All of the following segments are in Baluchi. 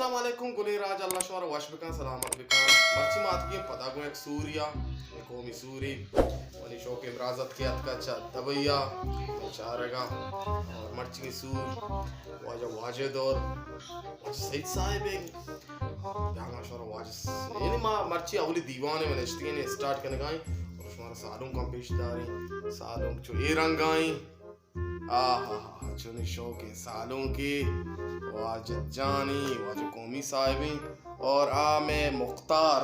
السلام علیکم گلیں راج، اللہ شمارا وش بکن، سلامت بکن۔ مرچی ما اتکیں پدا گوں یک سوریا، یک قومی سوری۔ منی شوقیں برازت کہ اتکا چہ دبئی ءَ چارگا، اور مرچی سور واجہ واجد اور سید صاحب ہیں۔ یہاں شمارا واجہ س-، یعنی ما مرچی اولی دیوان میں نشتگیں، اسٹارٹ کنگائیں اور شمارا سالونک ہم پیش داریں۔ سالونک چو اے رنگائیں۔ آہا، چونی شوقیں سالونکے، واجد جانی، واجہ قومی صاحبیں، اور آ میں مختار،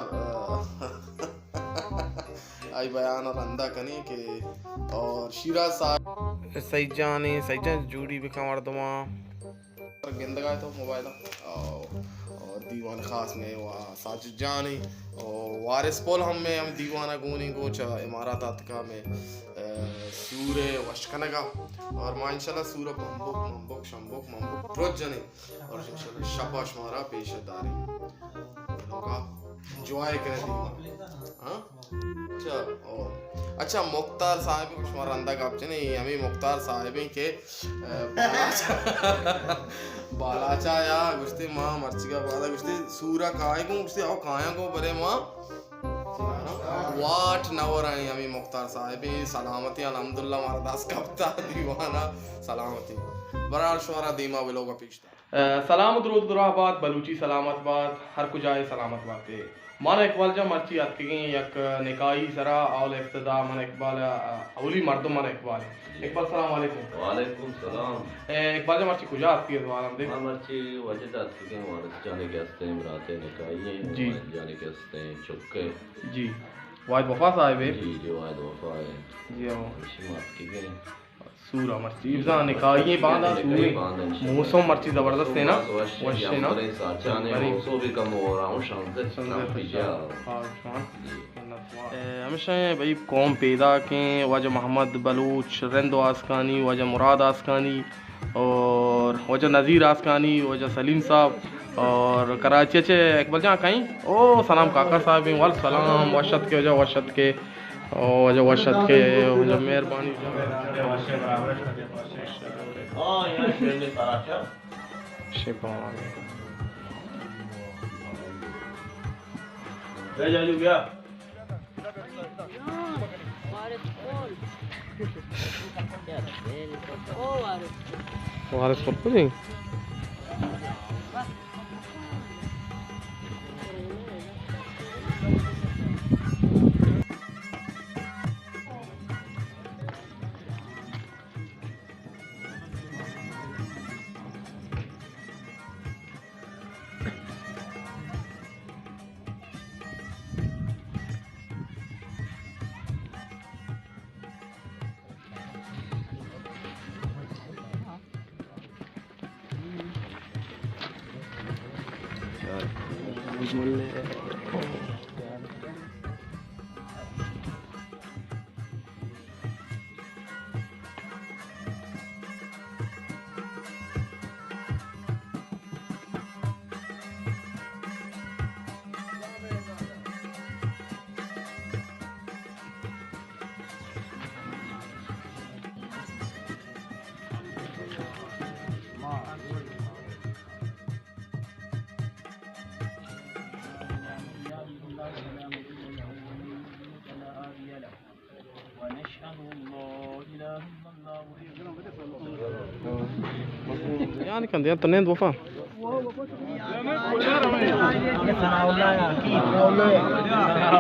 آئی بیان رندا کنی کہ، اور شیراز صاحب۔ سعید جانی، سعید جان جوڑی بکن مردماں۔ گندگا تو موبائل، اور، اور دیوان خاص میں وا ساجد جانی، اور وارث پول ہم میں ہم دیوانا گونی گو چا امارات آتکا میں، اے، سور وش کنگا۔ اور ما انشاءاللہ سور بمبوک، ممبوک، شمبوک، ممبوک، درست جنیں۔ اور انشاءاللہ شپا شمارا پیش داریں۔ لوگا انجوائے کریں دیما۔ ہاں؟ اچھا، او۔ اچھا، مختار صاحب، شما رندا گپ جنے، ہمیں مختار صاحب ہیں کہ، اے، بالاچا، بالاچا یا گوشتے ما مرچیگا بادا گوشتے سورا کائے گوں، گوشتے او کایاں گوں بلے ما واٹ نہ ورائیں۔ ہمیں مختار صاحب سلامتی، الحمدللہ مارا دست کپتا دیوانا سلامتی۔ برار شمارا دیما ولوگا پیش دار۔ اے، سلام و درود و دراہ بات، بلوچی سلامت بات، ہر کجائے سلامت باتے۔ من اقبال جان مرچی اتکگیں یک نکاحی سرا، اول ابتدا من اقبال، اے، اولی مردم من اقبال۔ اقبال سلام علیکم۔ وعلیکم سلام۔ اے، اقبال جان مرچی کجا اتکگے زوال ہم دے؟ من مرچی وجد اتکگیں، وارث جانے کے ہستے ہیں، براتے نکاحی ہیں، جی۔ واحد جانے کے ہستے ہیں، چکے۔ جی۔ واحد وفا صاحب ہے؟ جی، جی، واحد وفا ہے۔ جی، ہاں۔ ہمشی مات کی گئے۔ سورا مرچی۔ بزاں نکاحی باندا سورے۔ باندا انشاءاللہ۔ موسم مرچی زبردست ہے نا؟ موسم وش ہے، وش ہے نا؟ یمبریں ساچان ہے، بریں۔ موسم بھی کم ہو رہا ہوں، شانزدہ شانزدہ ترمپی جا۔ ہاں، شان۔ جی۔ اے، ہمیشہ بھئی قوم پیداکیں، واجہ محمد بلوچ رند و آسکانی، واجہ مراد آسکانی اور واجہ نذیر آسکانی، واجہ سلیم صاحب اور کراچی چہ اقبال جان کہیں۔ او سلام کاکا صاحب، وعلیکم سلام، وش اتکے واجہ، وش اتکے۔ او واجہ وش اتکے، واجہ مہربانی۔ شپا۔ وارث پور کو جی۔ یعنی کن دیان تو نیند وفا۔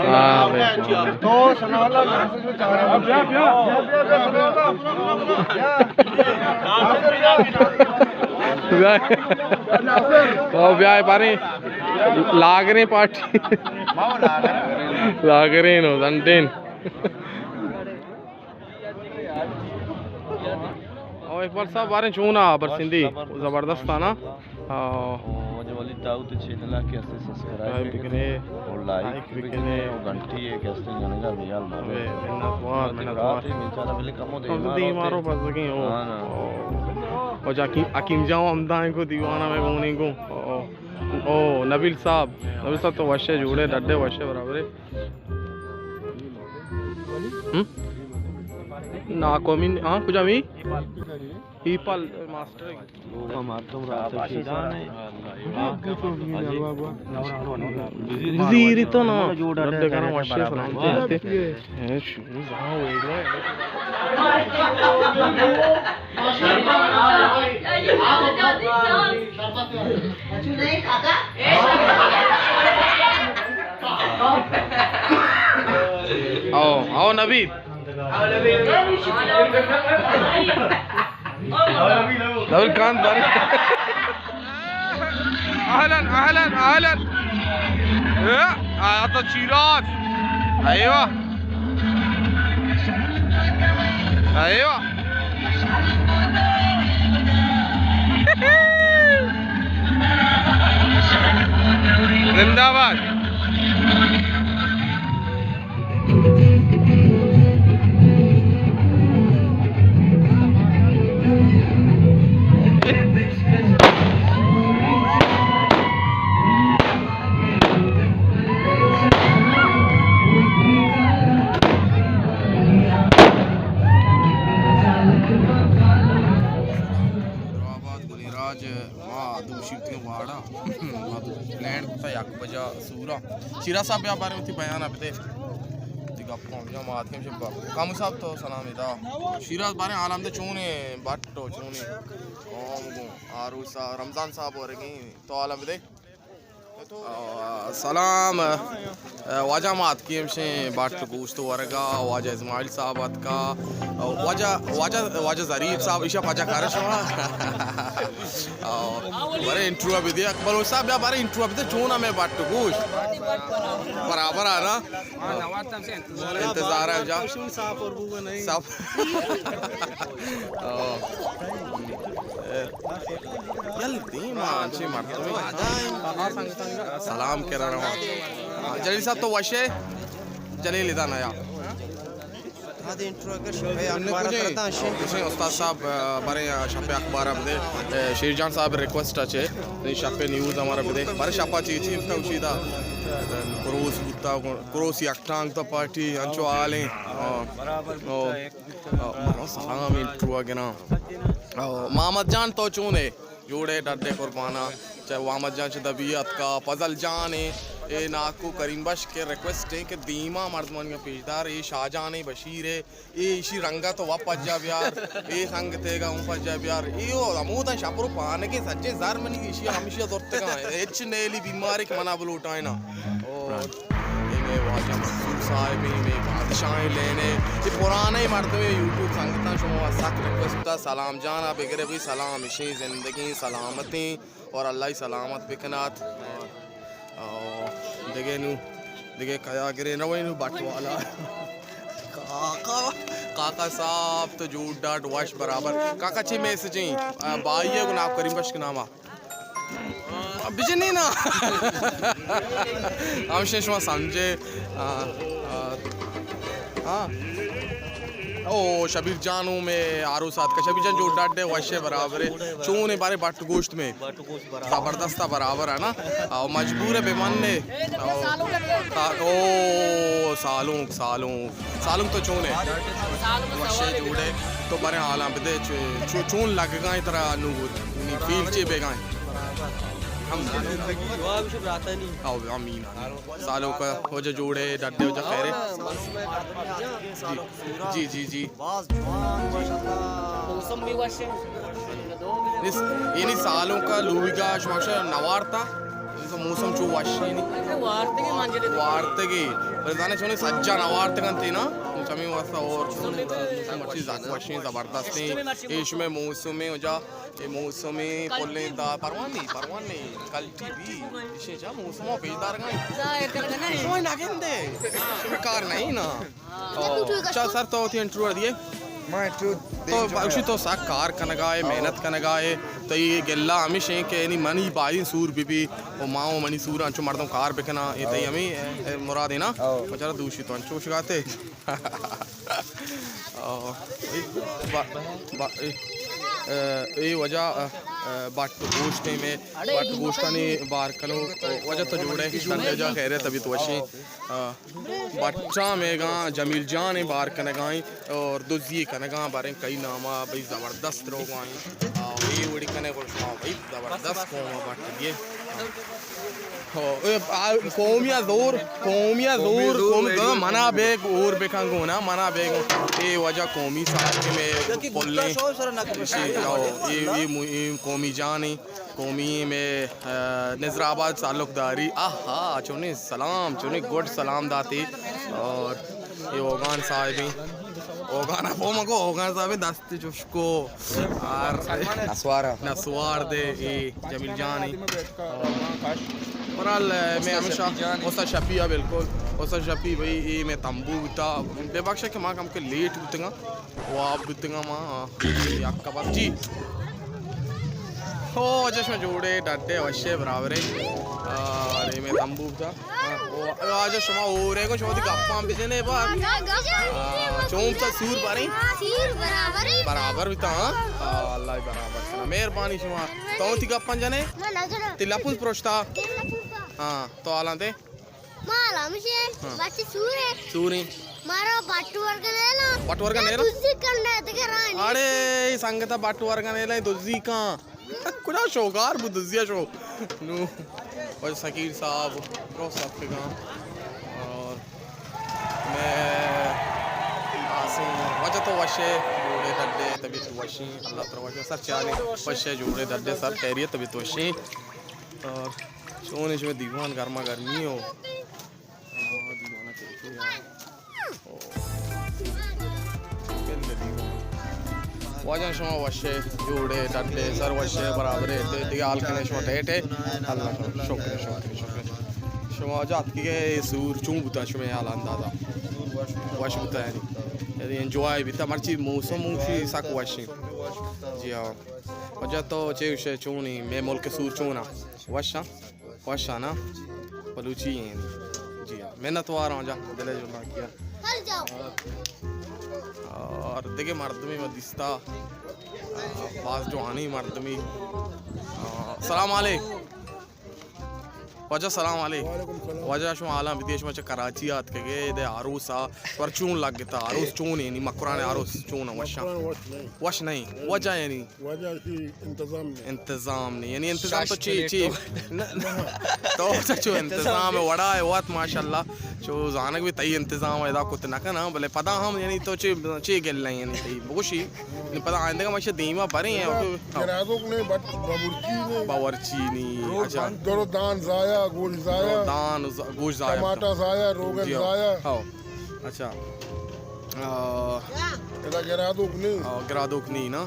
ہاں، بے۔ تو ثناء اللہ ناصر جو چاہ رہا ہے۔ بیا، بیا۔ بیا، بیا، ثناء اللہ۔ بیا۔ ناصر بیا۔ بیا۔ او بیا، پارے۔ لاگریں پارٹی۔ لاگریں نو، زنڈین۔ او اقبال صاحب، باریں چون آ برسندی؟ زبردست آ نا؟ آ۔ او واجہ ولید داؤد چینل ءَ کہ اسے سبسکرائب بکنے، اور لائک بکنے، اور گھنٹی ہے کہ اسے جنگا بیال مارے۔ منت وار، منت وار۔ بیچارہ بلے کمو دیما رو پزگیں، او۔ ہاں نا۔ او جا حکیم جان ہمدا ہیں کو دیوانہ میں گونے کو۔ او، او نبیل صاحب، نبیل صاحب تو وشے جوڑے، ڈڈے وشے برابرے۔ ہم؟ ناکومی، ہاں، کجا می؟ People master. لوگا مردم رات چیزانے۔ زیری تو نا۔ رب کرم وشی سلامتی ہستے۔ او، او نبی۔ نبیل کانت بارے۔ اہلن، اہلن، اہلن۔ اے، آ تو چیراز۔ ایوا۔ ایوا۔ زندہ باد۔ حیدرآباد، گلیں راج، ما دوشی بوتگیں واڑا۔ ما لینڈ کتا یک بجا سورا۔ شیراز صاحب، بیا بارے وتی بیان بدے۔ وتی گپ کن، بیا ما آتکیں شپ۔ کامو صاحب، تو سلام ادا۔ شیراز، بارے حالم دے، چونے بٹ و چونے قوم گوں آروس صاحب، رمضان صاحب ورگیں، تو حالم بدے۔ آ، سلام۔ آ، واجہ ما اتکیں ہمشیں بٹ گوشت ورگا، واجہ اسماعیل صاحب اتکا، آ، واجہ، واجہ، واجہ ظریف صاحب، ایشا پجا کارش ہوا۔ آ، بارے انٹرویو بدے، اکبر صاحب، بیا بارے انٹرویو بدے، چون ہمیں بٹ گوشت۔ برابر ہے نا؟ انتظار ہے جا۔ صاحب۔ آ۔ یل دیما انچیں مردمے۔ سلام کرا رواں۔ جلیل صاحب تو وشے؟ جلیل ادا نیا۔ کجیں استاد صاحب، بارے شپ اخبار بدے۔ شیر جان صاحب ریکویسٹ اچے، شپ نیوز ہمارا بدے۔ بارے شپا چی چی بوتا، اشی دا کروس بوتا، کروس یک ٹانگ تا پارٹی انچو حالیں۔ او، سلام انٹرو گنا۔ او، محمد جان تو چون ہے؟ جوڑے ڈڈے قربانا۔ چہ محمد جان چہ دبی اتکا، فضل جان ہے، اے ناکو کریم بخش کے ریکویسٹ ہے کہ دیما مردمانی پیشدار، اے شاہ جان ہے، بشیر ہے، اے ایشی رنگا تو وا پجا بیار، اے سنگ تیگا اون پجا بیار، اے او ہمودا شپرو پانگے سچے زر منی ایشی ہمیشی زرتگا، ہچ نیلی بیماری کہ منا بلوٹائنا۔ او اے مئے واجہ منصور صاحب، اے مئے بادشاہیں لینے، اے پرانے مردمے یوٹیوب سنگتاں، شما سک ریکویسٹ کتا سلام جان ء بگرے بھئی، سلام اشیں، زندگیں، سلامتیں اور اللہ ای سلامت بکنات۔ اور، اور دگہ نو، دگہ کیا گرے نو، نو بٹ والا۔ کاکا، کاکا صاحب تو جوڑ ڈاٹ وش برابر۔ کاکا چے میسجیں؟ آ، بائی ہے گناب کریم بخش کے نام آ۔ بجنی نا۔ ہمشہ شما سمجھے۔ آ، آ، ہاں۔ او، شبیر جان، او مئے آروس آتکا۔ شبیر جان، جوڑ ڈاڈ ہے، وش ہے، برابر ہے۔ چون ہے بارے بٹ گوشت میں؟ بٹ گوشت برابر۔ زبردست ہے، برابر ہے نا؟ او، مجبور ہے بے من نے۔ او، تا-، او، سالونک، سالونک۔ سالونک تو چون ہے؟ وش ہے، جوڑ ہے۔ تو بارے حالاں بدے، چو-، چو-، چون لگگا ہے ترا نو؟ نی فیل چے بیگا ہے؟ الحمدللہ۔ او، آمین، آمین۔ سالونک، وجہ جوڑ ہے، ڈڈے وجہ خیر ہے۔ جی، جی، جی۔ موسم بھی وش ہے۔ یعنی سالونک لوگا شما شا نوارتا، موسم چو وش ہے نی۔ وارتگی۔ وارتگی۔ پر زانے چونے سجا نوارتگن تینا۔ چمی واسطہ اور موسم مرچی زک وشیں، زبردستیں۔ ایش میں موسم ہے، وجہ اے موسمے پلیں تا پروان نہیں، پروان نہیں، کلٹی بھی، اشے چا موسم پیش دار گئے۔ ظاہر کر گئے۔ شما نگندے، شما کار نہیں نا۔ او، چا سر تو وتی انٹرویو دیے۔ ما انٹرویو تو دیم جو بخشی ہے۔ تو سک کار کنگا ہے، محنت کنگا ہے۔ تو یہ گلا ہمیش ہیں کہ یعنی منی بھائی سور بی بی، او ماں و منی سور انچو مردم کار بکنا، یہ تئی ہمیں، اے، مراد ہے نا۔ او۔ بچارا دوشی تو انچو شگاتے۔ آ، با-، با-، اے۔ اے واجہ، آ، آ، بٹ گوشت ایں، مئے بٹ گوشتانی بار کنوک، واجہ تو جوڑ ئے، ڈڈ ئے، جا خیر ئے، طبیعت وش ایں۔ آ، بٹاں مئیگاں جمیل جان ایں بار کنگا ایں اور دزی کنگا، باریں کئی ناما بھئی زبردست روگا ایں۔ آ، اے وڑی کنے گوشت، آ، بھئی زبردست قوم بٹ دیے۔ ہو، اے، آ، قومی ءَ زور، قومی ءَ زور، قومی قوم، منا بیگ اور بکن گونا، منا بیگ۔ اے واجہ قومی صاحب کہ مئے کلیں، اے، اے، اے مو-، اے قومی جان ایں، قومی مئے، آ، نظر آباد تعلق داری۔ آہا، چونیں سلام، چونیں گڈ سلام داتی۔ اور اے اوگان صاحب ایں، اوگان ءَ پومکو، اوگان صاحب ایں، دست چوش کو۔ آر نسوار۔ نسوار دے، اے جمیل جان ایں۔ بہرحال، مئے ہمیشہ استاد شفیع ایں، بالکل۔ استاد شفیع بھئی، اے مئے تمبو بوتا۔ بے بخش کہ ما کم کہ لیٹ بوتگاں، واب بوتگاں ما۔ یک کبر جی۔ او، واجہ شما جوڑ ئے، ڈڈ ئے، وش ئے، برابر ئے۔ آ، اے مئے تمبو بوتا۔ آ، او، واجہ شما ہور ئے گو، شما وتی گپاں بجن ئے بار۔ آ، چون بوتا سور باریں؟ سور برابر ایں۔ برابر بوتا، ہاں؟ آ، اللہ برابر کنا۔ مہربانی شما۔ تو وتی گپاں جن ئے؟ من نہ جناں۔ تئی لپوز پروشتا؟ تئی لپوز پروشتا۔ ہاں، تو حالاں دے؟ ما حالاں ہمیش ایں، ہاں۔ بچے سور ایں۔ سور ایں۔ مارا بٹ ورگا نیلا۔ بٹ ورگا نیلا؟ دزی کنگ ءَ دگہ راہ نیں۔ اڑے، اے سنگتا بٹ ورگا نیلا، دزی کاں۔ کجا شوگار بو دزیا شو۔ نو، واجہ سکیر صاحب، رو ساتھ کے گاں۔ اور مئے آسیں واجہ تو وش ئے، جوڑ ئے، ڈڈ ئے، طبیعت وش ایں، اللہ ترا وش ئے، سر چانے وش ئے، جوڑ ئے، ڈڈ ئے، سر خیریت، طبیعت وش ایں۔ اور چون ایں شمئے دیوان، گرما گرمی ہو۔ آ، دیوان ءَ چے چے آ۔ او۔ بل دیوان۔ واجہ شما وش ئے، جوڑ ئے، ڈڈ ئے، سر وش ئے، برابر ئے، دگہ حال کن ئے شما ٹیٹ ئے۔ اللہ شکر، شکر، شکر۔ شما جا اتکگ ئے، سور چون بوتا شمئے حال اندازہ؟ وش بوتا یعنی۔ یعنی انجوائے بیتا، مرچی موسم موشی سک وش ایں۔ جی ہاں۔ واجہ تو چے گوش ئے، چون ایں، مئے ملک سور چون ایں؟ وش ایں؟ وش ایں نا؟ بلوچی ایں۔ جی ہاں۔ منت وار آں جا، دل ءِ جہلانکی ءَ۔ اور دگہ مردمے ما دیستا۔ آ، باز جوانیں مردمے۔ آ، سلام علیک۔ واجہ سلام علیک۔ وعلیکم السلام۔ واجہ شما حالاں بدئے، شما چہ کراچی ءَ اتکگ ئے، ادے آروس ءَ، پر چون لگتا؟ آروس چون ایں، یعنی مکران ءِ آروس چون ایں، وش ایں؟ مکران وش نہ ایں۔ وش نہ ایں، وجہ یعنی؟ وجہ اسی انتظام نہ ایں۔ انتظام نہ ایں، یعنی انتظام تو چی، چی؟ نہ، نہ۔ تو چہ چو انتظام وڑا ئے وت، ماشاءاللہ، چو زانگ بی تئی انتظام ادا کت نہ کناں، بلے پدا ہم یعنی تو چی، چی گل ئے یعنی تئی بگوشی؟ نی پدا آئندگہ ما ایشی دیما بریں۔ گرادوک نہ ایں، بٹ باورچی نہ ایں۔ باورچی نہ ایں، اچھا۔ درو دان ضائع، گوشت ضائع۔ درو دان ز-، گوشت ضائع۔ ٹماٹر ضائع، روگن ضائع۔ ہاں۔ اچھا۔ آ، ادا گرادوک نہ ایں۔ آ، گرادوک نہ ایں نا۔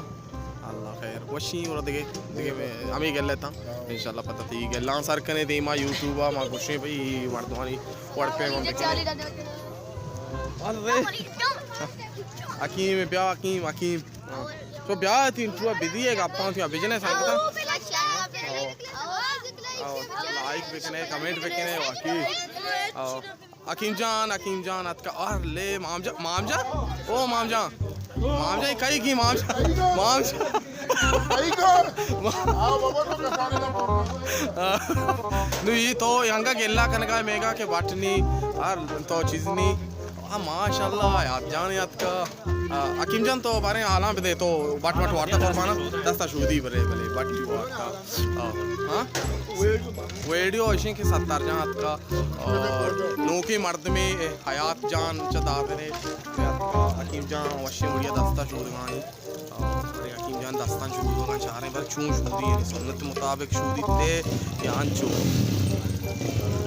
اللہ خیر۔ وش ایں اور دگہ، دگہ ہمے گل اتاں۔ انشاءاللہ پدا تئی گلاں سر کنے دیما یوٹیوب ءَ، ما گوشیں بھئی مردمانی وڑ پیمن بکنے۔ حکیم بیا، حکیم، حکیم۔ ہاں۔ تو بیا، تئی انٹرویو بدئے، گپاں تئی بجنے سنگتاں۔ آؤ، لائک بکنے، کمنٹ بکنے، واقعی۔ آؤ۔ حکیم جان، حکیم جان اتکا۔ آر لے، مام جان، مام جان۔ او مام جان۔ مام جان، کئی کی مام جان؟ مام جان۔ نو، اے تو ینگا گلہ کنگا ئے مئیگا کہ بٹ نی، آر تو چیز نی۔ آ، ماشاءاللہ، حیات جان اتکا۔ آ، حکیم جان، تو باریں حالاں بدے، تو بٹ مٹ وارتا قربانا، دستا شودی بلے، بلے، بٹ وارتا۔ آ، ہاں؟ ویڈیو اشیں کہ ستار جان اتکا، آ، نوکیں مردمے حیات جان چہ دادنے، اتکا، حکیم جان وشیں وڑیا دستا شودگائیں۔ آ، حکیم جان دستاں شودگاں، چاریں بر چون شودی، یعنی سنت مطابق شودی تے یا انچو۔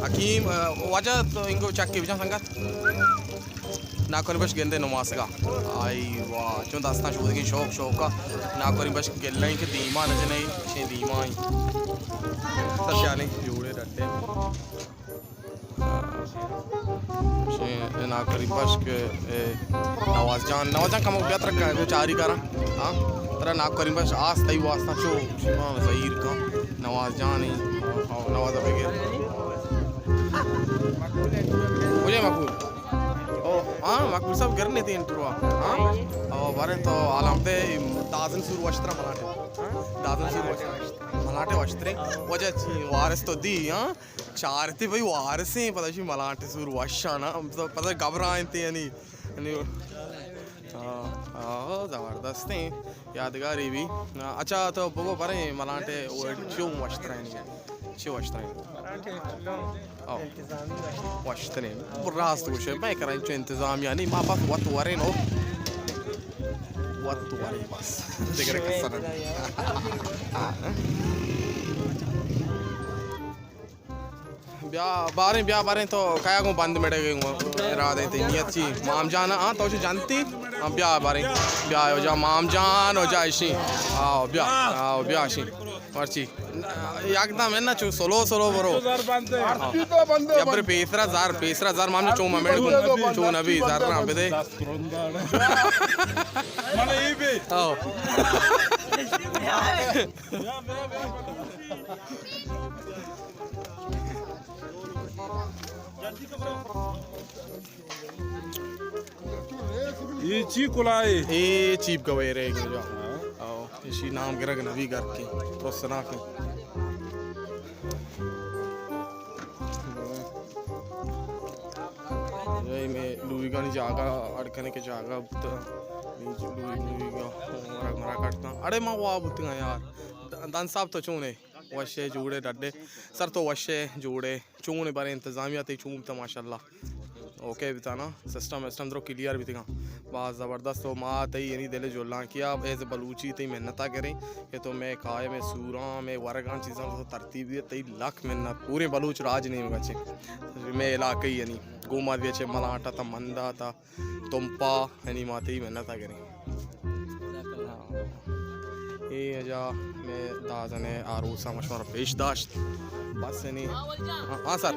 حکیم، آ، واجہ تو انگو چکی بجان سنگت۔ ناکوانی بش گندے نماسگا۔ آئی واہ، چون دستاں شودگیں شوق شوقا۔ ناکوانی بش گلائیں کہ دیما نہ جنئی، شیں دیما ایں۔ سر چانے جوڑے ڈٹے۔ شیں ناکوانی بش کہ، اے، نواز جان، نواز جان کمو بیا ترا کہ چاری کراں۔ ہاں، ترا ناکوانی بش آس تئی واسطہ چو شما زہیر کن۔ نواز جان ایں، او نواز بگر۔ مجھے مقبول۔ او، ہاں؟ ہاں، مقبول صاحب گرنے تھے انٹرو۔ ہاں؟ او، بارے تو عالم دے دازن سور وشترا ملاٹے۔ ہاں؟ دازن سور وشترا۔ ملاٹے وشترے۔ وجہ چی وارث تو دی، ہاں؟ چارتی بھائی وارثیں، پتہ چی ملاٹے سور وشانا، پتہ گھبرائیں تے یعنی، یعنی، ہاں، ہاں، زبردستیں، یادگاری بھی۔ اچھا، تو بگو بریں ملاٹے چیو وشتریں؟ چی وشتریں؟ او۔ وشتریں۔ راست گوشے، میں کریں چو انتظام یعنی ما بس وت وریں او۔ وت وریں بس۔ دیگر کسا نہ۔ بیا باریں، بیا باریں، تو کیا گوں بند مڑے گئے گوں ارادے تے نیت چی؟ مام جان، ہاں، تو چی جانتی؟ ہاں، بیا باریں، بیا او جا مام جان، او جا اشی۔ آؤ، بیا، آؤ، بیا اشی۔ مرچی۔ یکدم ہے نا، چو سلو سلو برو۔ ہاں۔ یا پر پیسرا زار، پیسرا زار مام چو ممڑ گوں۔ چو نبی زر نہ بدے۔ آؤ۔ اے چی کلائے؟ اے چیپ گویرے گجا۔ او، اشی نام گرگ نبی گر کے، ترسناک۔ اے میں لویگانی جاگہ، اڑکنے کے جاگہ بوتا۔ لوی، لویگا مرگ مرا کٹتا۔ اڑے ما وا بوتگا یار۔ د-، دان صاحب تو چونے؟ وشے جوڑے ڈڈے۔ سر تو وشے جوڑے۔ چون بارے انتظامیہ تئی چون بیتا ماشاءاللہ؟ اوکے بیتا نا؟ سسٹم وسٹم درو کلیئر بیتگاں؟ باز زبردست۔ و ما تئی یعنی دل جولانکیا ایز بلوچی تئی منتا کریں کہ تو میں قائم سوراں، میں ورگاں چیزاں تو ترتیب دیے، تئی لکھ منت۔ پورے بلوچ راج نیمگا چے، میں علاقہ یعنی گوما دیا چے ملانٹا تا مندا تا تمپا، یعنی ما تئی منت ء گریں۔ اے اجا میں دازن ء آروساں ما شمارا پیش داشت۔ بس یعنی، ہاں، ہاں سر۔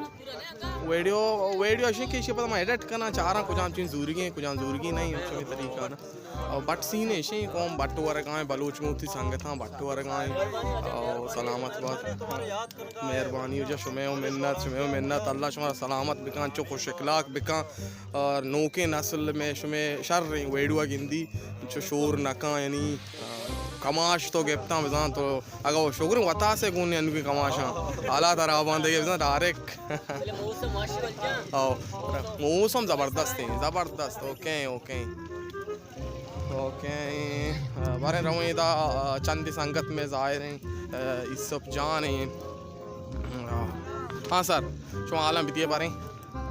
ویڈیو، ویڈیو اشی کہ اشی پدا ما ایڈٹ کناں، چاراں کجام چیز زورگی ہیں، کجام زورگی نہیں، ہمے طریقہ نا۔ اور بٹ سین ایشی قوم بٹ ورگائیں، بلوچ موتی سنگتاں بٹ ورگائیں۔ اور سلامت بات۔ مہربانی ہو جا، شمے ہو منت، شمے ہو منت۔ اللہ شما سلامت بکن، چو خوش اخلاق بکن۔ اور نوکیں نسل میں شمے شر ویڈیو گندی، چو شور نکاں، یعنی، آ، کماش تو گپتاں بزاں تو اگا وہ شگر وتاسے گون انوگی کماشاں حالات خراباں دگے بزاں ڈائریکٹ۔ او، موسم زبردست ہیں، زبردست۔ Okay, okay. اوکے، آ، باریں رویں ادا، آ، چندی سنگت میں ظاہر ہیں، آ، یوسف جان ہیں۔ آ، ہاں سر، شما حالاں بدیے باریں۔ آ،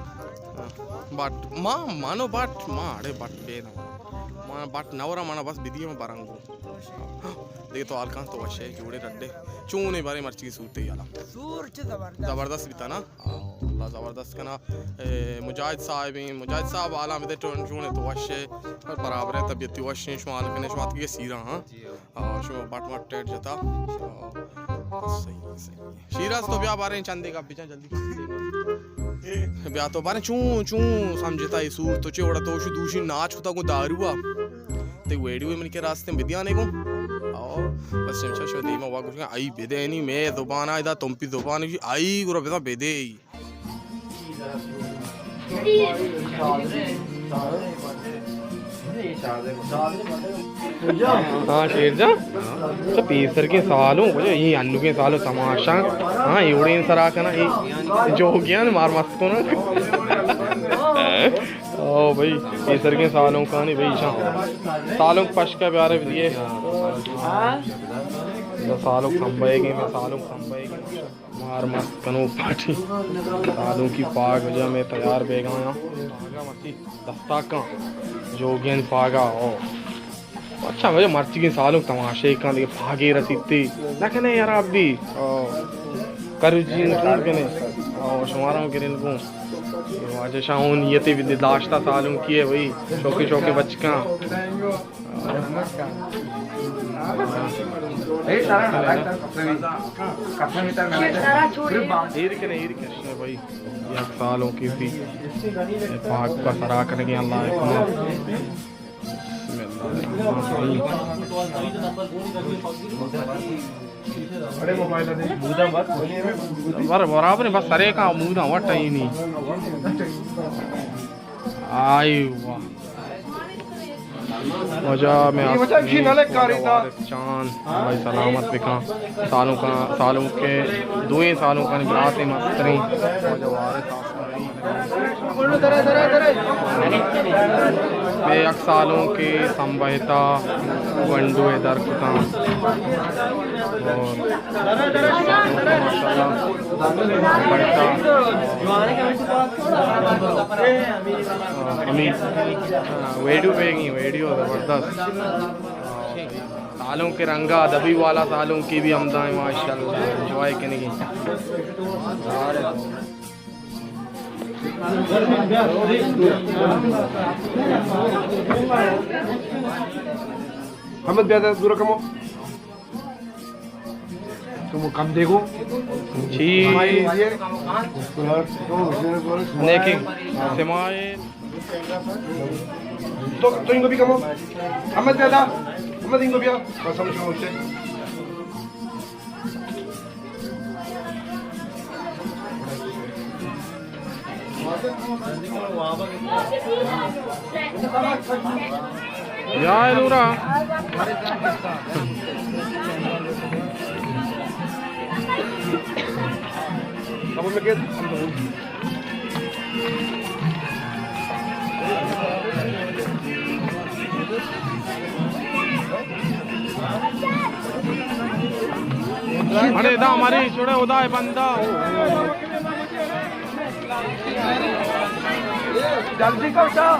بٹ، ما، مانو بٹ، ما اڑے بٹ بے نہ۔ ما بٹ نہ ورا، مانا بس بدیے ما برنگو۔ دیگہ تو حال کن تو وشے، جوڑے ڈڈے۔ چونے باریں مرچی صورت حالا؟ سور چہ زبردست۔ زبردست بیتا نا؟ اللہ زبردست کنا۔ اے، مجاہد صاحب ہیں، مجاہد صاحب حالاں بدے، چون، چونے تو وشے، برابر ہے، طبیعت وشیں، شما حال کنے، شما تکی سیرا، ہاں؟ آ، شما بٹ مٹ ٹیٹ جتا۔ آ، صحیح، صحیح۔ شیراز تو بیا باریں چندے گپ بچن جلدی۔ بیا تو باریں چون، چون سمجھتا اے سور تو چے وڑا تو شو دوشی ناچ کتا گو داروا۔ تے ویڈیو من کے راستے بدیانے گو۔ آ، بس چمچا شو دیما وا گوشگا، آئی بدینی، میں زبان آئی دا، تمپی زبان آئی، آئی گرا بدا بدے۔ ہاں، شیر جان، تو پیسر کے سالوں، بولے، یہ انو کے سالوں تماشا، ہاں، یہ اڑے سرا کنا، یہ جوگیان مار مست کنا۔ او بھائی، پیسر کے سالوں کانی بھائی، شان۔ سالوں پشکا پیارے دیے۔ سالوں سنبھائے گئے، سالوں سنبھائے گئے۔ مار مست کنوک پارٹی۔ سالونکی پاگ وجہ میں تیار بیگایا۔ پاگا مرچی دستاکاں۔ جوگین پاگا او۔ اچھا، وجہ مرچی سالونک تماشے کن دیگہ پاگے رسیتی۔ نہ کنے یار ابھی۔ او۔ کروجی نہ کنے۔ او، شمارا گرین کو۔ واجہ شاہ اون یہ تے بھی داشتا سالونکی ہے بھائی۔ شوقی شوقی بچکاں۔ ایر کنے، ایر کنے بھائی، یک سالوں کی تھی۔ پاک کا سرا کنگے اللہ اکبر۔ بسم اللہ الرحمن الرحیم۔ بر-، برابر بس سرے کا مودا وٹ ہی نہیں۔ آئی واہ۔ واجہ میں یہ واجہ آسمی، کشی نہ لے کاری واجہ تا۔ وارث جان، بھائی سلامت بکاں۔ سالونکاں، سالونکیں، دوئیں سالونکانی براتیں مستریں۔ واجہ وارث آسمی۔ میں یک سالونکے سمبہتا گونڈوے در کتاں۔ اور ماشاءاللہ۔ ہمیں ویڈیو بیگی، ویڈیو زبردست۔ سالونکے رنگا ادبی والا سالونکے بھی ہمدا ہیں، ماشاءاللہ، انجوائے کنگی۔ ہمد بیادہ دورہ کمو۔ تو وہ کم دے گو۔ جی۔ سمائل یہ۔ نیکی۔ سمائل۔ تو، تو ان کو بھی کمو۔ احمد زیادہ۔ احمد ان کو بھی آ۔ بس ہم شروع سے۔ یا اے نورا۔ اڑے دا مری چھوڑے، خدا بندہ۔ جلدی کر شاہ۔